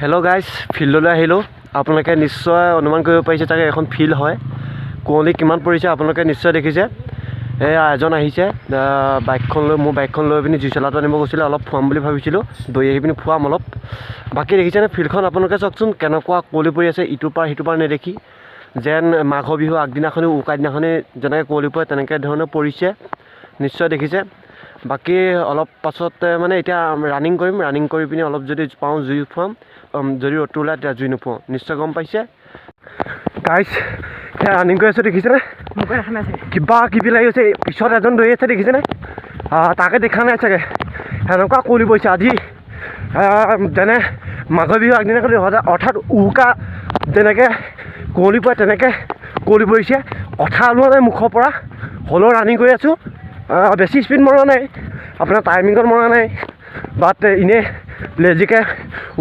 Hello' guys, ফিল্ডলৈ আহিলোঁ। আপোনালোকে নিশ্চয় অনুমান কৰিব পাৰিছে চাগে, এখন ফিল্ড হয়। কুঁৱলী কিমান পৰিছে আপোনালোকে নিশ্চয় দেখিছে। এয়া এজন আহিছে বাইকখন লৈ। মোৰ বাইকখন লৈ পিনি জুইশলাটো আনিব গৈছিলে। অলপ ফুৱাম বুলি ভাবিছিলোঁ, দৌৰি আহি পিনি ফুৱাম অলপ। বাকী দেখিছেনে ফিল্ডখন? আপোনালোকে চাওকচোন, কেনেকুৱা কুঁৱলী পৰি আছে। ইটোৰ পাৰ সিটোৰ পাৰ নেদেখি। যেন মাঘৰ বিহুৰ আগদিনাখনি, উৰুকা দিনাখনি যেনেকৈ কুঁৱলী পৰে, তেনেকৈ ধৰণে পৰিছে। নিশ্চয় দেখিছে। বাকী অলপ পাছতে, মানে এতিয়া ৰানিং কৰিম। ৰানিং কৰি পিনি অলপ যদি পাওঁ জুই ফুৱাম, যদি ৰ'দটো ওলায় তেতিয়া জুই নুফুৱাওঁ। নিশ্চয় গম পাইছে। গাইছ, এতিয়া ৰানিং কৰি আছোঁ, দেখিছেনে? মোকো দেখা নাই চাগে। কিবা কিবি লাগি গৈছে। পিছত এজন দৌৰি আছে, দেখিছেনে? তাকে দেখা নাই চাগে। সেনেকুৱা কুঁৱলী পৰিছে আজি, যেনে মাঘৰ বিহু আগদিনাখনি, অৰ্থাৎ উৰুকা যেনেকৈ কুঁৱলী পৰে, তেনেকৈ কুঁৱলী পৰিছে। কথা ওলোৱা নাই মুখৰ পৰা, হ'লেও ৰানিং কৰি আছোঁ। বেছি স্পীড মৰা নাই, আপোনাৰ টাইমিঙত মৰা নাই, বাট এনেই লেজিকৈ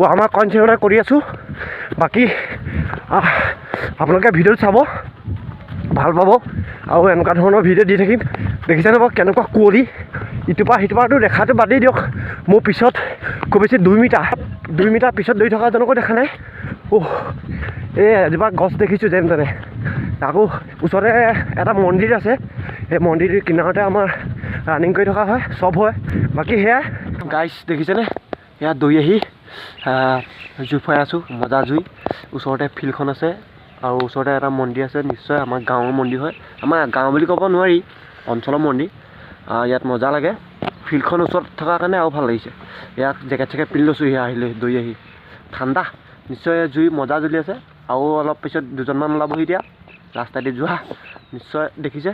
ৱাৰ্ম আপ কনচিডাৰ কৰি আছোঁ। বাকী আপোনালোকে ভিডিঅ'টো চাব, ভাল পাব আৰু এনেকুৱা ধৰণৰ ভিডিঅ' দি থাকিম। দেখিছেনে বাৰু কেনেকুৱা কুঁৱলী? ইটোৰ পৰা সিটোৰ পৰাতো দেখাটো বাদেই দিয়ক, মোৰ পিছত খুব বেছি 2 মিটাৰ, 2 মিটাৰ পিছত দৌৰি থকা এজনকো দেখা নাই। অ' এই এজোপা গছ দেখিছোঁ যেন তেনে। আকৌ ওচৰতে এটা মন্দিৰ আছে, সেই মন্দিৰটোৰ কিনাৰতে আমাৰ ৰানিং কৰি থকা হয়, চব হয়। বাকী সেয়াই গাইছ, দেখিছেনে? ইয়াত দৌৰি আহি জুই ফুৱাই আছোঁ, মজা জুই। ওচৰতে ফিল্ডখন আছে আৰু ওচৰতে এটা মন্দিৰ আছে। নিশ্চয় আমাৰ গাঁৱৰ মন্দিৰ হয়। আমাৰ গাঁও বুলি ক'ব নোৱাৰি, অঞ্চলৰ মন্দিৰ। ইয়াত মজা লাগে। ফিল্ডখন ওচৰত থকাৰ কাৰণে আৰু ভাল লাগিছে। ইয়াত জেকেট চেকেট পিন্ধি লৈছোঁ। সেয়া আহিলে দৌৰি আহি ঠাণ্ডা। নিশ্চয় জুই মজা জ্বলি আছে। আৰু অলপ পিছত দুজনমান ওলাবহি এতিয়া ৰাস্তাদি যোৱা নিশ্চয় দেখিছে।